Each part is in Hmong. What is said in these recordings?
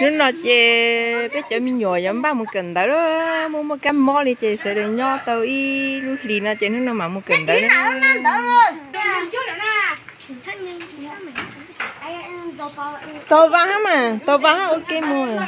Hnub no ces peb cov me nyuam yuav npaj mus kawm ntawv, muaj muaj kab mob li ces sawv daws nyob tau ib lub hlis no ces hnub no mam mus kawm ntawv. Tau vaj hab mas, tau vaj hab ua ke mus.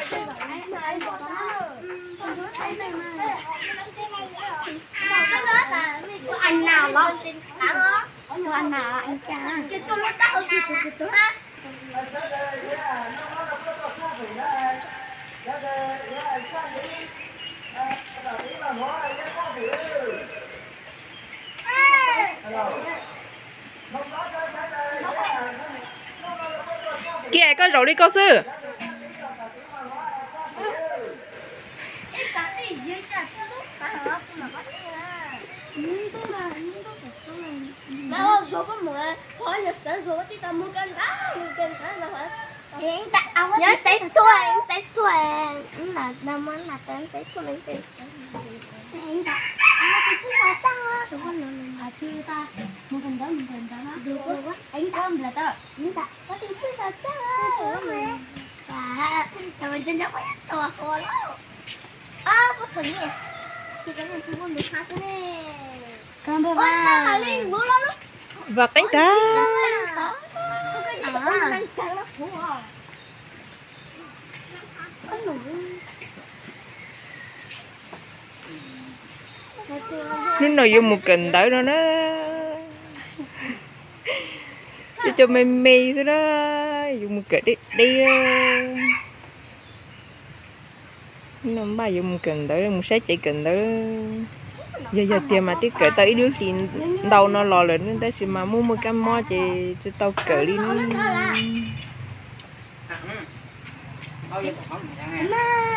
Kiag koj zaum li koj xwb. Nyob teb tuaj, teb tuaj, na muab na teb teb tuaj. Vam qeeb tag. Hnub no yuav mus kawm ntawv no na. Cov cov me me xwb na, yuav mus kawm deb deb. Hnub no npaj yuav mus kawm ntawv, mus saib cev kawm ntawv. Yog yog tiag mas twb kawm tau ib lub hlis ntau no los lawm ne, tab sis mas muaj muaj kab mob ces tsis tau kawm li ne.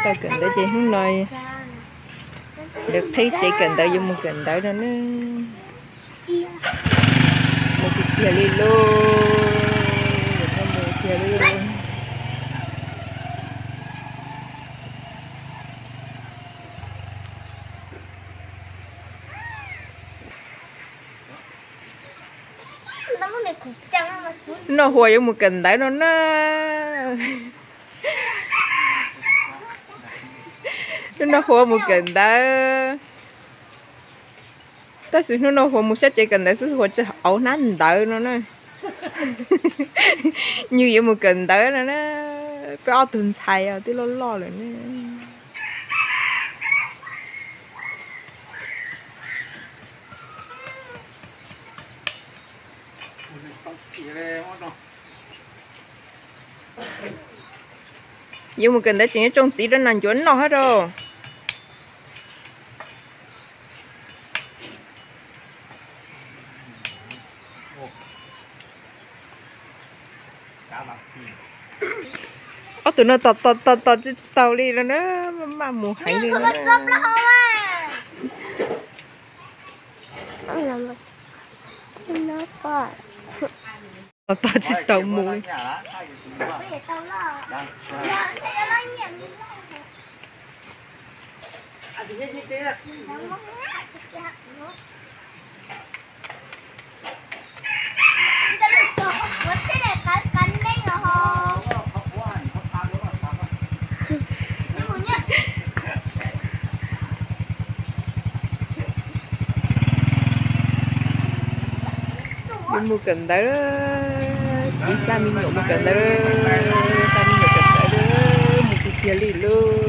Tau kawm ntawv ces hnub no lawv qhib cev kawm ntawv yuav mus kawm ntawv no ne. Mus tiag tiag li lauj, mus tiag li. Noj Huas yuav mus kawm ntawv no na. Hnub no Huas mus kawm ntawv. Tab sis hnub no Huas mus saib cev kawm ntawv xwb, Huas tsis auv hnab ntawv no na. Nws yuav mus kawm ntawv no na. Peb ob tug ntxhais twb loj loj lawm ne. Yuav mus kawm ntawv tseem yuav tsoo txiv rau nas ncuav noj hab rau. Ob tug no tos tos tos tos tsis taus li no na, maj mus heev li no. Tos tos tsis tau mus li. Yuav mus kawm ntawv, txiv xa me nyuam mus kawm ntawv, xa me nyuam kawm ntawv, mus tiag tiag li lauj.